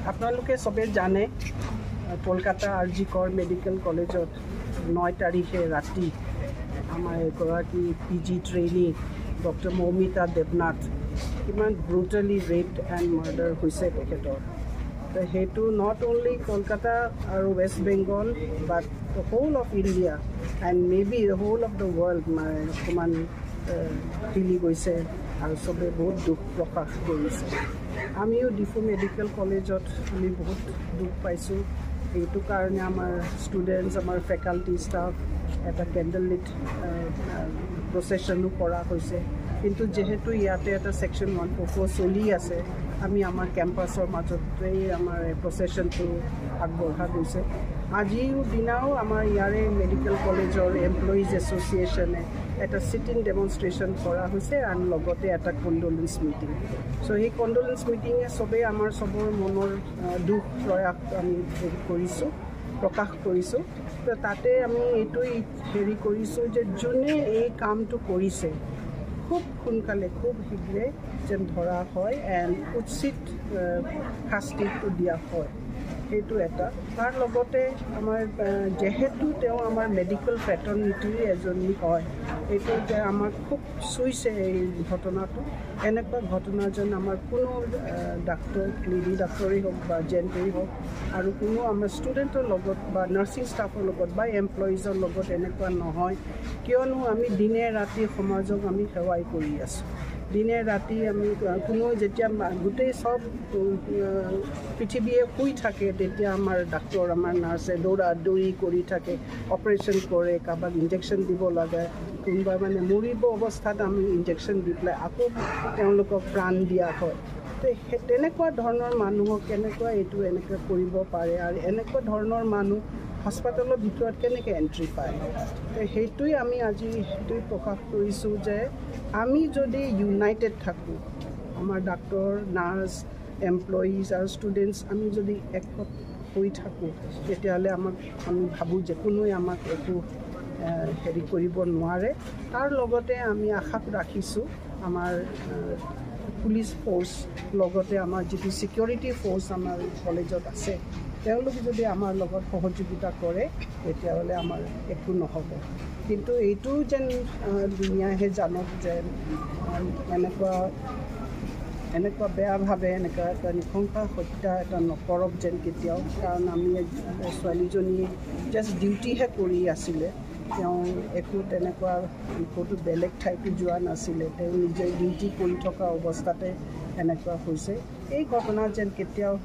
আপোনালোকে চবে জানে, Kolkata R G Kar medical কলেজত 9 তাৰিখে ৰাতি আমাৰ এগৰাকী P G trainee doctor Moumita Debnath কিমান ব্ৰুটেলি ৰেপ এণ্ড মাৰ্ডাৰ হৈছে তেখেতৰ। তো সেইটো not only Kolkata আৰু west Bengal, but the whole of India and maybe the whole of the world মানে অকণমান হিলি গৈছে আৰু চবে বহুত দুখ প্ৰকাশ কৰিছে। আমিও ডিফু মেডিকেল কলেজত আমি বহুত দুখ পাইছোঁ। এইটো কাৰণে আমাৰ ষ্টুডেণ্টছ, আমাৰ ফেকাল্টি, ষ্টাফ এটা কেণ্ডেল লিট প্ৰচেছনো কৰা হৈছে। কিন্তু যিহেতু ইয়াতে এটা ছেকশ্যন 144 চলি আছে, আমি আমাৰ কেম্পাছৰ মাজতেই আমাৰ প্ৰচেছনটো আগবঢ়া গৈছে। আজিও দিনাও আমাৰ ইয়াৰে মেডিকেল কলেজৰ এমপ্লয়িজ এছ'চিয়েশ্যনে এটা চিট ইন ডেমনষ্ট্ৰেশ্যন কৰা হৈছে আৰু লগতে এটা কণ্ডলেঞ্চ মিটিং। চ' সেই কণ্ডলেঞ্চ মিটিঙে চবেই আমাৰ চবৰ মনৰ দুখ প্ৰয়াস আমি হেৰি কৰিছোঁ, প্ৰকাশ কৰিছোঁ। তো তাতে আমি এইটোৱেই হেৰি কৰিছোঁ যে যোনে এই কামটো কৰিছে, খুব সোনকালে, খুব শীঘ্ৰে যেন ধৰা হয় এণ্ড উচিত শাস্তিটো দিয়া হয়, সেইটো এটা। তাৰ লগতে আমাৰ যিহেতু তেওঁ আমাৰ মেডিকেল ফ্ৰেটাৰ্নিটিৰ এজনী হয়, এইটো যে আমাক খুব চুইছে এই ঘটনাটো। এনেকুৱা ঘটনা যেন আমাৰ কোনো ডাক্তৰ, লেডি ডাক্তৰেই হওক বা জেণ্টেই হওক, আৰু কোনো আমাৰ ষ্টুডেণ্টৰ লগত বা নাৰ্ছিং ষ্টাফৰ লগত বা এমপ্লয়িজৰ লগত এনেকুৱা নহয়। কিয়নো আমি দিনে ৰাতি সমাজক আমি সেৱাই কৰি আছোঁ। দিনে ৰাতি আমি কোনো যেতিয়া গোটেই চব পৃথিৱীয়ে শুই থাকে, তেতিয়া আমাৰ ডাক্তৰ, আমাৰ নাৰ্ছে দৌৰা দৌৰি কৰি থাকে, অপাৰেশ্যন কৰে, কাৰোবাক ইনজেকশ্যন দিব লাগে, কোনোবা মানে মৰিব অৱস্থাত আমি ইনজেকশ্যন দি পেলাই আকৌ তেওঁলোকক প্ৰাণ দিয়া হয়। তো সেই তেনেকুৱা ধৰণৰ মানুহক কেনেকুৱা এইটো এনেকৈ কৰিব পাৰে আৰু এনেকুৱা ধৰণৰ মানুহ হস্পিটেলৰ ভিতৰত কেনেকৈ এণ্ট্ৰি পায়? তো সেইটোৱে আমি আজি সেইটোৱে প্ৰকাশ কৰিছোঁ যে আমি যদি ইউনাইটেড থাকোঁ, আমাৰ ডাক্তৰ, নাৰ্ছ, এমপ্লয়িজ আৰু ষ্টুডেণ্টছ আমি যদি একত হৈ থাকোঁ, তেতিয়াহ'লে আমাক আমি ভাবোঁ যে কোনোৱে আমাক একো হেৰি কৰিব নোৱাৰে। তাৰ লগতে আমি আশা ৰাখিছোঁ আমাৰ পুলিচ ফ'ৰ্চ, লগতে আমাৰ যিটো ছিকিউৰিটি ফ'ৰ্চ আমাৰ কলেজত আছে, তেওঁলোক যদি আমাৰ লগত সহযোগিতা কৰে, তেতিয়াহ'লে আমাৰ একো নহ'ব। কিন্তু এইটোও যেন দুনীয়াহে জানক যে এনেকুৱা এনেকুৱা বেয়াভাৱে এনেকুৱা এটা নৃশংস হত্যা এটা নকৰক যেন কেতিয়াও। কাৰণ আমি ছোৱালীজনীয়ে জাষ্ট ডিউটিহে কৰি আছিলে, তেওঁ একো তেনেকুৱা ক'তো বেলেগ ঠাইতো যোৱা নাছিলে। তেওঁ নিজে ডিউটি কৰি থকা অৱস্থাতে এনেকুৱা হৈছে। এই ঘটনা যেন কেতিয়াও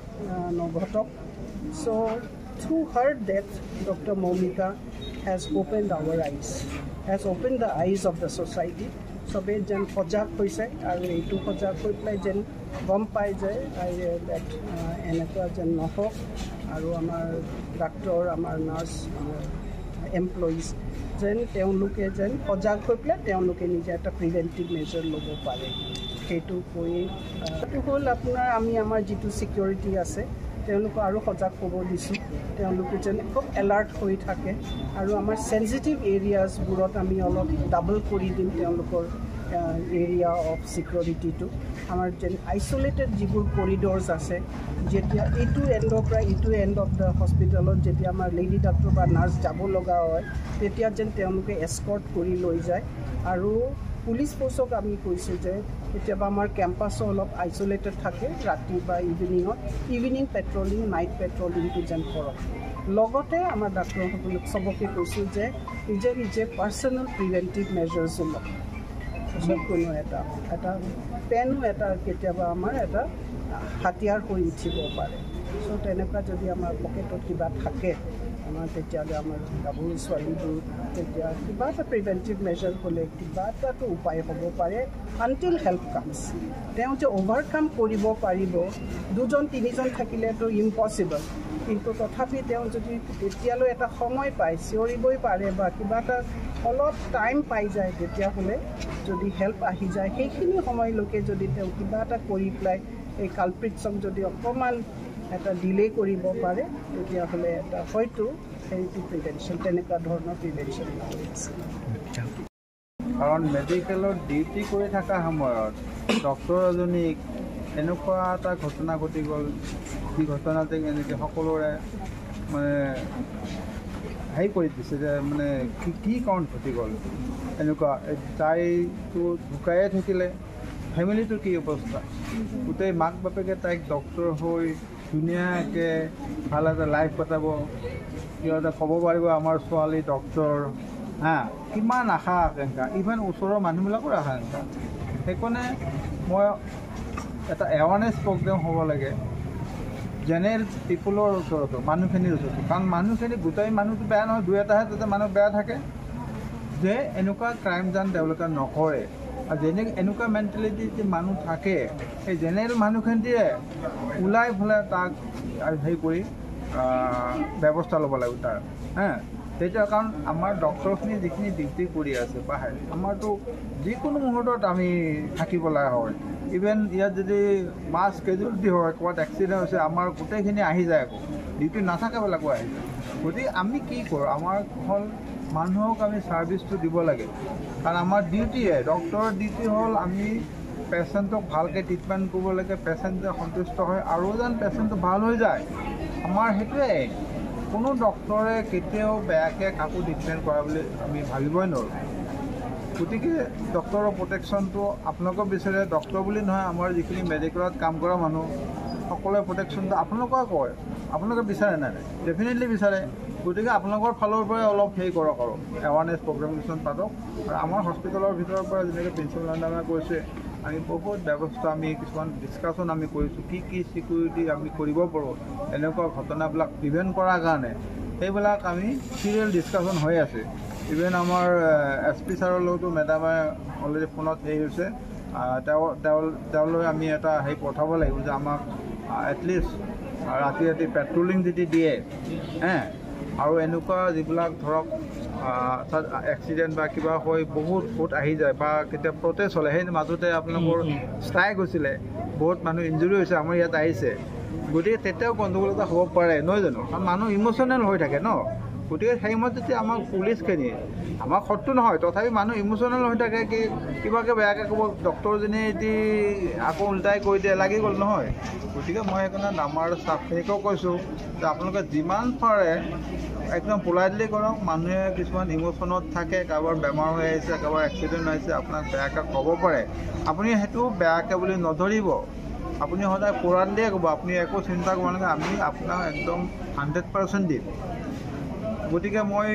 নঘটক। So through her death, Doctor Moumita has opened our eyes, has opened the eyes of the society. চবেই যেন সজাগ হৈছে আৰু এইটো সজাগ হৈ পেলাই যেন গম পায় যে ডেট এনেকুৱা যেন নহওক আৰু আমাৰ ডাক্তৰ, আমাৰ নাৰ্ছ, আমাৰ এমপ্লয়িজ যেন তেওঁলোকে যেন সজাগ হৈ পেলাই তেওঁলোকে নিজে এটা প্ৰিভেণ্টিভ মেজাৰ ল'ব পাৰে, সেইটো কৈ। সেইটো হ'ল আপোনাৰ আমি আমাৰ যিটো ছিকিউৰিটি আছে, তেওঁলোকক আৰু সজাগ হ'ব দিছোঁ, তেওঁলোকে যেন খুব এলাৰ্ট হৈ থাকে আৰু আমাৰ চেঞ্চিটিভ এৰিয়াছবোৰত আমি অলপ ডাবল কৰি দিম তেওঁলোকৰ এৰিয়া অফ ছিকিউৰিটিটো। আমাৰ যেন আইচলেটেড যিবোৰ কৰিডৰ্ছ আছে, যেতিয়া এইটো এণ্ডৰ পৰা ইটো এণ্ড অফ the হস্পিটেলত যেতিয়া আমাৰ লেডি ডাক্তৰ বা নাৰ্ছ যাব লগা হয়, তেতিয়া যেন তেওঁলোকে এস্কৰ্ট কৰি লৈ যায়। আৰু পুলিচ ফ'ৰ্চক আমি কৈছোঁ যে কেতিয়াবা আমাৰ কেম্পাছো অলপ আইচলেটেড থাকে, ৰাতি বা ইভিনিঙত ইভিনিং পেট্ৰলিং, নাইট পেট্ৰলিংটো যেন কৰক। লগতে আমাৰ ডাক্তৰসকলক চবকে কৈছোঁ যে নিজে নিজে পাৰ্চনেল প্ৰিভেণ্টিভ মেজাৰ্ছো লওক। যিকোনো এটা এটা পেনো এটা কেতিয়াবা আমাৰ এটা হাতিয়াৰ হৈ উঠিব পাৰে। চ' তেনেকুৱা যদি আমাৰ পকেটত কিবা থাকে আমাৰ, তেতিয়াহ'লে আমাৰ গাভৰু ছোৱালীবোৰ তেতিয়া কিবা এটা প্ৰিভেণ্টিভ মেজাৰ হ'লে কিবা এটাতো উপায় হ'ব পাৰে আনটিল হেল্প কামছ। তেওঁ যে অভাৰকাম কৰিব পাৰিব, দুজন তিনিজন থাকিলেতো ইম্পচিবল, কিন্তু তথাপি তেওঁ যদি তেতিয়ালৈ এটা সময় পায়, চিঞৰিবই পাৰে বা কিবা এটা অলপ টাইম পাই যায়, তেতিয়াহ'লে যদি হেল্প আহি যায়, সেইখিনি সময়লৈকে যদি তেওঁ কিবা এটা কৰি পেলাই এই কালপ্ৰিটছক যদি অকণমান এটা ডিলে কৰিব পাৰে, তেতিয়াহ'লে এটা হয়তো সেইটো প্ৰিভেনশ্যন, তেনেকুৱা ধৰণৰ প্ৰিভেনশ্যন আছে। কাৰণ মেডিকেলত ডিউটি কৰি থকা সময়ত ডক্তৰ এজনীক এনেকুৱা এটা ঘটনা ঘটি গ'ল, যি ঘটনাতে এনেকৈ সকলোৰে মানে হেৰি কৰি দিছে যে মানে কি কি কাৰণ ঘটি গ'ল এনেকুৱা। তাইতো ঢুকায়ে থাকিলে, ফেমিলিটোৰ কি অৱস্থা, গোটেই মাক বাপেকে তাইক ডক্টৰ হৈ ধুনীয়াকৈ ভাল এটা লাইফ কটাব, কিবা এটা ক'ব পাৰিব আমাৰ ছোৱালী ডক্টৰ, হা, কিমান আশা আকাংক্ষা, ইভেন ওচৰৰ মানুহবিলাকৰ আশা আকাংক্ষা। সেইকাৰণে মই এটা এৱাৰনেছ প্ৰগ্ৰেম হ'ব লাগে জেনেৰেল পিপুলৰ ওচৰতো, মানুহখিনিৰ ওচৰতো, কাৰণ মানুহখিনি গোটেই মানুহটো বেয়া নহয়, দুই এটাহে তাতে মানুহ বেয়া থাকে, যে এনেকুৱা ক্ৰাইম যেন তেওঁলোকে নকৰে। আৰু যেনে এনেকুৱা মেণ্টেলিটি যে মানুহ থাকে, সেই জেনেৰেল মানুহখিনিয়ে ওলাই পেলাই তাক হেৰি কৰি ব্যৱস্থা ল'ব লাগিব তাৰ, হা। তেতিয়া কাৰণ আমাৰ ডক্টৰখিনি যিখিনি ডিউটি কৰি আছে বা আমাৰতো যিকোনো মুহূৰ্তত আমি থাকিব লগা হয়। ইভেন ইয়াত যদি মাছ কেজুৱেলিটি হয়, ক'ৰবাত এক্সিডেণ্ট হৈছে, আমাৰ গোটেইখিনি আহি যায়, আকৌ ডিউটি নাথাকাবিলাকো আহি যায়। গতিকে আমি কি কৰোঁ, আমাৰ হ'ল মানুহক আমি ছাৰ্ভিচটো দিব লাগে, কাৰণ আমাৰ ডিউটিয়ে, ডক্টৰৰ ডিউটি হ'ল আমি পেচেণ্টক ভালকৈ ট্ৰিটমেণ্ট কৰিব লাগে, পেচেণ্টে সন্তুষ্ট হয় আৰু যেন পেচেণ্টটো ভাল হৈ যায়, আমাৰ সেইটোৱে। কোনো ডক্টৰে কেতিয়াও বেয়াকৈ কাকো ট্ৰিটমেণ্ট কৰা বুলি আমি ভাবিবই নোৱাৰোঁ। গতিকে ডক্টৰৰ প্ৰটেকশ্যনটো আপোনালোকেও বিচাৰে, ডক্টৰ বুলি নহয়, আমাৰ যিখিনি মেডিকেলত কাম কৰা মানুহ সকলোৱে প্ৰটেকশ্যনটো আপোনালোকেও কয়, আপোনালোকে বিচাৰে নাই? ডেফিনেটলি বিচাৰে। গতিকে আপোনালোকৰ ফালৰ পৰাই অলপ হেৰি কৰক আৰু এৱাৰনেছ প্ৰগ্ৰেম কিছুমান পাতক। আৰু আমাৰ হস্পিটেলৰ ভিতৰৰ পৰা যেনেকৈ প্ৰিন্সিপাল মেডামে কৈছে, আমি বহুত ব্যৱস্থা, আমি কিছুমান ডিছকাশ্যন আমি কৰিছোঁ, কি কি ছিকিউৰিটি আমি কৰিব পাৰোঁ এনেকুৱা ঘটনাবিলাক প্ৰিভেণ্ট কৰাৰ কাৰণে, সেইবিলাক আমি চিৰিয়েল ডিছকাশ্যন হৈ আছে। ইভেন আমাৰ এছ পি ছাৰৰ লগতো মেডামে অলৰেডি ফোনত হেৰি হৈছে, তেওঁলৈ আমি এটা হেৰি পঠাব লাগিব যে আমাক এটলিষ্ট ৰাতি ৰাতি পেট্ৰলিং যদি দিয়ে, হে, আৰু এনেকুৱা যিবিলাক ধৰক এক্সিডেণ্ট বা কিবা হৈ বহুত বহুত আহি যায় বা কেতিয়া প্ৰটেষ্ট হ'লে, সেই মাজতে আপোনালোকৰ ষ্ট্ৰাইক হৈছিলে, বহুত মানুহ ইঞ্জুৰি হৈছে, আমাৰ ইয়াত আহিছে, গতিকে তেতিয়াও গণ্ডগোল এটা হ'ব পাৰে, নহয় জানো? কাৰণ মানুহ ইম'চনেল হৈ থাকে ন। গতিকে সেই সময়ত যেতিয়া আমাক পুলিচখিনি, আমাক শত্ৰু নহয়, তথাপি মানুহ ইম'চনেল হৈ থাকে, কি কিবাকৈ বেয়াকৈ ক'ব, ডক্টৰজনে যদি আকৌ উল্টাই কৈ দিয়ে, লাগি গ'ল নহয়। গতিকে মই সেইকাৰণে আমাৰ ষ্টাফখিনিকেও কৈছোঁ যে আপোনালোকে যিমান পাৰে একদম পলাইটলি কৰক। মানুহে কিছুমান ইম'চনত থাকে, কাৰোবাৰ বেমাৰ হৈ আহিছে, কাৰোবাৰ এক্সিডেণ্ট হৈছে, আপোনাক বেয়াকৈ ক'ব পাৰে, আপুনি সেইটো বেয়াকৈ বুলি নধৰিব, আপুনি সদায় পলাইটলিয়ে ক'ব, আপুনি একো চিন্তা কৰিব নালাগে, আমি আপোনাক একদম 100% দিম। গতিকে মই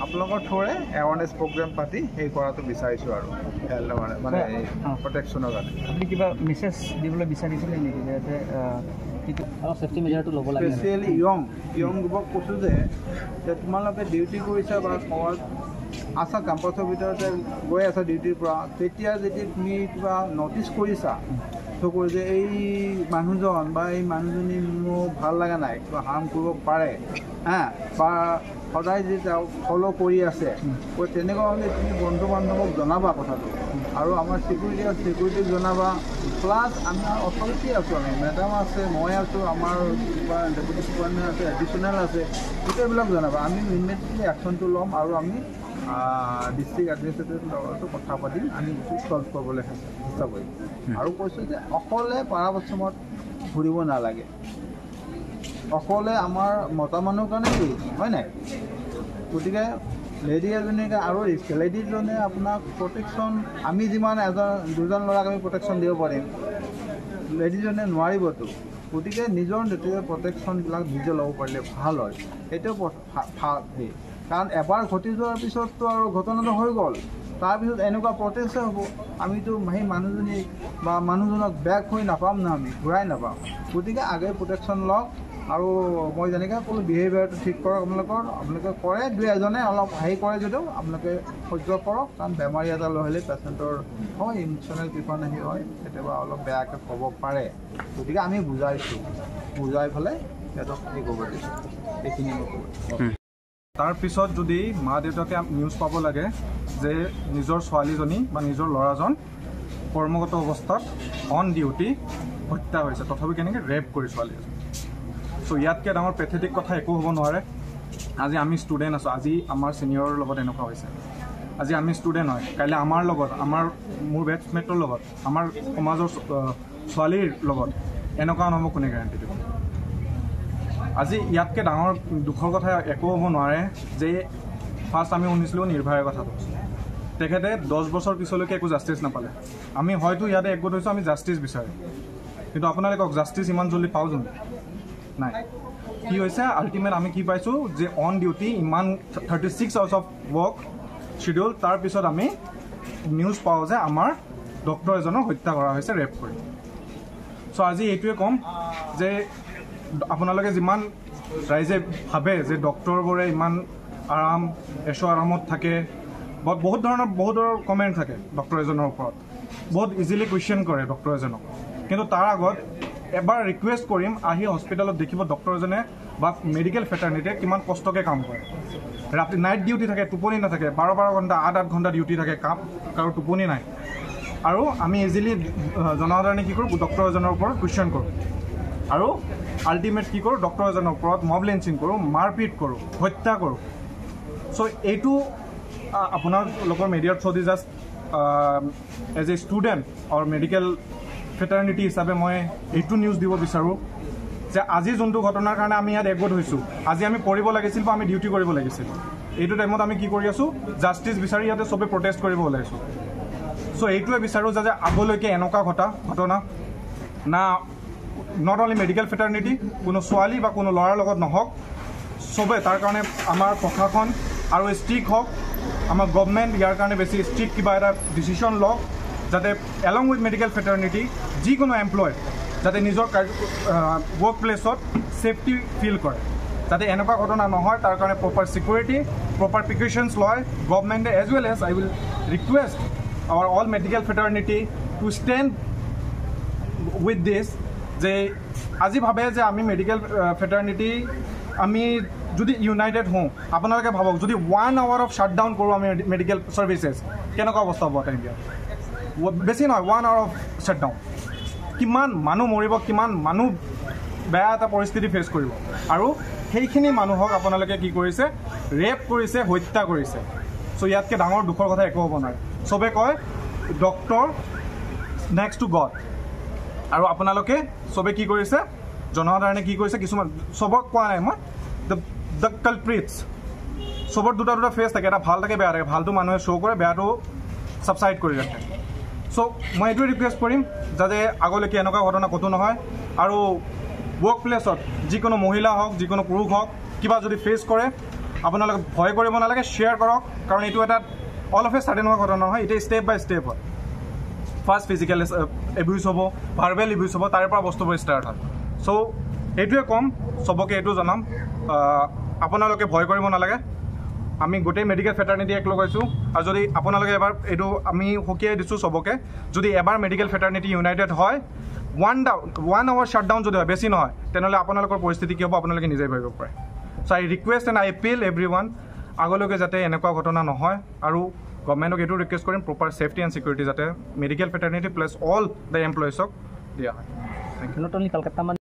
আপোনালোকৰ থ্ৰুৰে এৱাৰনেছ প্ৰগ্ৰেম পাতি সেই কৰাটো বিচাৰিছোঁ আৰু মানে প্ৰটেকশ্যনৰ কাৰণে। আপুনি কিবা মেছেজ দিবলৈ বিচাৰিছিলে নেকি যাতে স্পেচিয়েলি য়ং গ্ৰুপক কৈছোঁ যে তোমালোকে ডিউটি কৰিছা বা ক'ৰবাত আছা, কেম্পাছৰ ভিতৰতে গৈ আছা ডিউটিৰ পৰা, তেতিয়া যদি তুমি কিবা ন'টিছ কৰিছা চকুৰ যে এই মানুহজন বা এই মানুহজনী মোৰ ভাল লগা নাই, কিবা হাৰ্ম কৰিব পাৰে, হা, বা সদায় যে তেওঁক ফ'ল' কৰি আছে, তেনেকুৱা হ'লে তুমি বন্ধু বান্ধৱক জনাবা কথাটো, আৰু আমাৰ ছিকিউৰিটিক জনাবা। প্লাছ আমাৰ অথৰিটি আছোঁ, আমি মেডাম আছে, মই আছোঁ, আমাৰ ডেপুটি চুপাৰিণ্টেণ্ডেণ্ট আছে, এডিশ্যনেল আছে, গোটেইবিলাক জনাবা। আমি ইমিডিয়েটলি একশ্যনটো ল'ম আৰু আমি ডিষ্ট্ৰিক্ট এডমিনিষ্ট্ৰেটিভৰ লগতো কথা পাতিম, আমি ছল্ভ কৰিবলৈ চেষ্টা কৰিম। আৰু কৈছোঁ যে অকলে পৰাপক্ষত ঘূৰিব নালাগে, অকলে আমাৰ মতা মানুহৰ কাৰণে ৰিস্ক হয় নাই, গতিকে লেডি এজনীৰ আৰু ৰিস্ক। লেডিজনে আপোনাক প্ৰটেকশ্যন, আমি যিমান এজন দুজন ল'ৰাক আমি প্ৰটেকশ্যন দিব পাৰিম, লেডিজনে নোৱাৰিবতো। গতিকে নিজৰ নিজৰ প্ৰটেকশ্যনবিলাক নিজে ল'ব পাৰিলে ভাল হয়, সেইটো ভাল। কাৰণ এবাৰ ঘটি যোৱাৰ পিছততো আৰু ঘটনাটো হৈ গ'ল, তাৰপিছত এনেকুৱা প্ৰটেষ্টে হ'ব, আমিতো সেই মানুহজনীক বা মানুহজনক বেক হৈ নাপাম ন, আমি ঘূৰাই নাপাম। গতিকে আগে প্ৰটেকশ্যন লওক। আৰু মই যেনেকৈ ক'লোঁ বিহেভিয়াৰটো ঠিক কৰক আপোনালোকৰ, আপোনালোকে কৰে দুই এজনে অলপ হেৰি কৰে যদিও আপোনালোকে সহ্য কৰক, কাৰণ বেমাৰী এটা লৈ আহিলে পেচেণ্টৰ হয় ইম'চনেল কিছুমান হেৰি হয়, কেতিয়াবা অলপ বেয়াকৈ ক'ব পাৰে। গতিকে আমি বুজাইছোঁ, বুজাই পেলাই সিহঁতক হেৰি কৰিব দিছোঁ, এইখিনি মই ক'ব। তাৰপিছত যদি মা দেউতাকে নিউজ পাব লাগে যে নিজৰ ছোৱালীজনী বা নিজৰ ল'ৰাজন কৰ্মগত অৱস্থাত অন ডিউটি হত্যা হৈছে, তথাপি কেনেকৈ ৰেপ কৰি ছোৱালী এজনী। চ' ইয়াতকৈ ডাঙৰ পেথেটিক কথা একো হ'ব নোৱাৰে। আজি আমি ষ্টুডেণ্ট আছোঁ, আজি আমাৰ ছিনিয়ৰৰ লগত এনেকুৱা হৈছে, আজি আমি ষ্টুডেণ্ট হয়, কাইলৈ আমাৰ লগত, আমাৰ মোৰ বেটছমেটৰ লগত, আমাৰ সমাজৰ ছোৱালীৰ লগত এনেকুৱা নহ'ব, কোনে গেৰাণ্টি দিব? আজি ইয়াতকৈ ডাঙৰ দুখৰ কথা একো হ'ব নোৱাৰে যে ফাৰ্ষ্ট আমি শুনিছিলোঁ নিৰ্ভয়াৰ কথাটো, তেখেতে 10 বছৰ পিছলৈকে একো জাষ্টিছ নাপালে। আমি হয়তো ইয়াতে একগোট হৈছোঁ, আমি জাষ্টিছ বিচাৰোঁ, কিন্তু আপোনালোকে কওক জাষ্টিছ ইমান জল্দি পাওঁ জানো? নাই। কি হৈছে আল্টিমেট আমি কি পাইছোঁ যে অন ডিউটি ইমান 36 আৱাৰ্ছ অফ ৱৰ্ক শ্বিডিউল, তাৰপিছত আমি নিউজ পাওঁ যে আমাৰ ডক্টৰ এজনক হত্যা কৰা হৈছে ৰেপ কৰি। চ' আজি এইটোৱে ক'ম যে আপোনালোকে যিমান ৰাইজে ভাবে যে ডক্টৰবোৰে ইমান আৰাম এশ আৰামত থাকে, বহুত ধৰণৰ বহুতৰ কমেণ্ট থাকে ডক্টৰ এজনৰ ওপৰত, বহুত ইজিলি কুৱেশ্যন কৰে ডক্টৰ এজনক, কিন্তু তাৰ আগত এবাৰ ৰিকুৱেষ্ট কৰিম, আহি হস্পিটেলত দেখিব ডক্টৰ এজনে বা মেডিকেল ফেটাৰ্নিটিয়ে কিমান কষ্টকৈ কাম কৰে। ৰাতি নাইট ডিউটি থাকে, টোপনি নাথাকে, 12-12 ঘণ্টা 8-8 ঘণ্টা ডিউটি থাকে, কাম কাৰো টোপনি নাই। আৰু আমি ইজিলি জনসাধাৰণে কি কৰোঁ, ডক্টৰ এজনৰ ওপৰত কুৱেশ্যন কৰোঁ আৰু আল্টিমেট কি কৰোঁ, ডক্টৰ এজনৰ ওপৰত মব লিঞ্চিং কৰোঁ, মাৰপিট কৰোঁ, হত্যা কৰোঁ। চ' এইটো আপোনালোকৰ মিডিয়াৰ through the just as a student or medical fraternity হিচাপে মই এইটো নিউজ দিব বিচাৰোঁ যে আজি যোনটো ঘটনাৰ কাৰণে আমি ইয়াত একগোট হৈছোঁ, আজি আমি পঢ়িব লাগিছিল বা আমি ডিউটি কৰিব লাগিছিল, এইটো টাইমত আমি কি কৰি আছোঁ, জাষ্টিছ বিচাৰি ইয়াতে চবে প্ৰটেষ্ট কৰিব ওলাইছোঁ। চ' এইটোৱে বিচাৰোঁ যাতে আগলৈকে এনেকুৱা ঘটনা না not only medical fraternity, কোনো ছোৱালী বা কোনো ল'ৰাৰ লগত নহওক, চবে তাৰ কাৰণে আমাৰ প্ৰশাসন আৰু ষ্ট্ৰিক্ট হওক, আমাৰ গভমেণ্ট ইয়াৰ কাৰণে বেছি ষ্ট্ৰিক্ট কিবা এটা ডিচিশ্যন লওক, যাতে এলং উইথ মেডিকেল ফেটাৰ্নিটি যিকোনো এমপ্লয় যাতে নিজৰ ৱৰ্ক প্লেচত ছেফটি ফিল কৰে, যাতে এনেকুৱা ঘটনা নহয়, তাৰ কাৰণে প্ৰপাৰ ছিকিউৰিটি, প্ৰপাৰ প্ৰিকশ্যনছ লয় গভমেণ্টে। As well as I will request our all medical fraternity to stand with this, যে আজি ভাবে যে আমি মেডিকেল ফেটাৰ্নিটি আমি যদি ইউনাইটেড হওঁ, আপোনালোকে ভাবক যদি 1 আৱাৰ অফ শ্বাটডাউন কৰোঁ আমি মেডিকেল ছাৰ্ভিচেছ, কেনেকুৱা অৱস্থা হ'ব এটা ইণ্ডিয়াত? বেছি নহয়, 1 আৱাৰ অফ শ্বাটডাউন, কিমান মানুহ মৰিব, কিমান মানুহ বেয়া এটা পৰিস্থিতি ফেচ কৰিব। আৰু সেইখিনি মানুহক আপোনালোকে কি কৰিছে, ৰেপ কৰিছে, হত্যা কৰিছে। চ' ইয়াতকৈ ডাঙৰ দুখৰ কথা একো হ'ব নোৱাৰে। চবে কয় ডক্টৰ নেক্সট টু গড, আৰু আপোনালোকে চবে কি কৰিছে, জনসাধাৰণে কি কৰিছে, কিছুমান চবক কোৱা নাই মই, the কালপ্ৰিটছ, চবৰ দুটা দুটা ফেচ থাকে, এটা ভাল থাকে, বেয়া থাকে, ভালটো মানুহে শ্ব' কৰে, বেয়াটো ছাবচাইড কৰি ৰাখে। চ' মই এইটোৱে ৰিকুৱেষ্ট কৰিম যাতে আগলৈকে এনেকুৱা ঘটনা ক'তো নহয়, আৰু ৱৰ্ক প্লেচত যিকোনো মহিলা হওক, যিকোনো পুৰুষ হওক, কিবা যদি ফেচ কৰে আপোনালোকে ভয় কৰিব নালাগে, শ্বেয়াৰ কৰক, কাৰণ এইটো এটা অল অফ এ ছাডেন হোৱা ঘটনা নহয়, এতিয়া ষ্টেপ বাই ষ্টেপ হয়। ফাৰ্ষ্ট ফিজিকেল এবিউজ হ'ব, ভাৰ্বেল এবিউজ হ'ব, তাৰে পৰা বস্তুবোৰ ষ্টাৰ্ট হয়। চ' এইটোৱে ক'ম, চবকে এইটো জনাম, আপোনালোকে ভয় কৰিব নালাগে, আমি গোটেই মেডিকেল ফেটাৰ্নিটি একলগ হৈছোঁ। আৰু যদি আপোনালোকে এবাৰ এইটো আমি সকীয়াই দিছোঁ চবকে, যদি এবাৰ মেডিকেল ফেটাৰ্নিটি ইউনাইটেড হয়, 1 আৱাৰ শ্বাটডাউন যদি হয়, বেছি নহয়, তেনেহ'লে আপোনালোকৰ পৰিস্থিতি কি হ'ব আপোনালোকে নিজেই ভাবিব পাৰে। So I request and I appeal everyone, আগলৈকে যাতে এনেকুৱা ঘটনা নহয়, আৰু গভমেণ্টক এইটো ৰিকুৱেষ্ট কৰিম, প্ৰপাৰ ছেফটি এণ্ড ছিকিউৰিটি যাতে medical fraternity plus all the এমপ্লয়িজক দিয়া হয়। Not only Kolkata.